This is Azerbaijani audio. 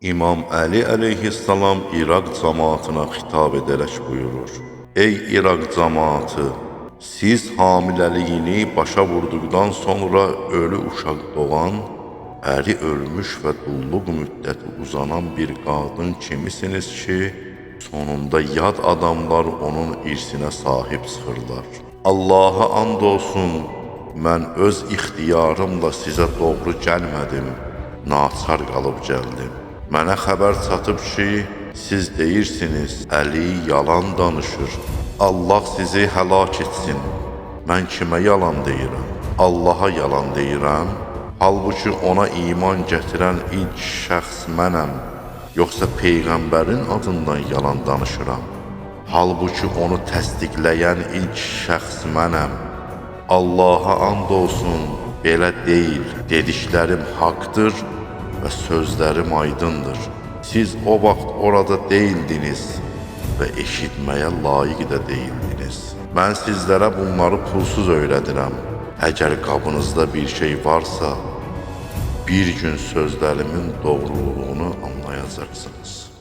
İmam Əli əleyhissalam İraq camaatına xitab edərək buyurur: Ey İraq camaatı, siz hamiləliyini başa vurduqdan sonra ölü uşaq doğan, əri ölmüş və dulluq müddəti uzanan bir qadın kimisiniz ki, sonunda yad adamlar onun irsinə sahib çıxırlar. Allaha and olsun, mən öz ixtiyarımla sizə doğru gəlmədim, naçar qalıb gəldim. Mənə xəbər çatıb ki, siz deyirsiniz, Əli yalan danışır. Allah sizi həlak etsin. Mən kimə yalan deyirəm? Allaha yalan deyirəm. Halbuki ona iman gətirən ilk şəxs mənəm. Yoxsa peyğəmbərin adından yalan danışıram. Halbuki onu təsdiqləyən ilk şəxs mənəm. Allaha and olsun, belə deyil. Dediklərim haqdır və sözlərim aydındır. Siz o vaxt orada deyildiniz və eşitməyə layiq də deyildiniz. Mən sizlərə bunları pulsuz öyrədirəm. Əgər qabınızda bir şey varsa, bir gün sözlərimin doğruluğunu anlayacaqsınız.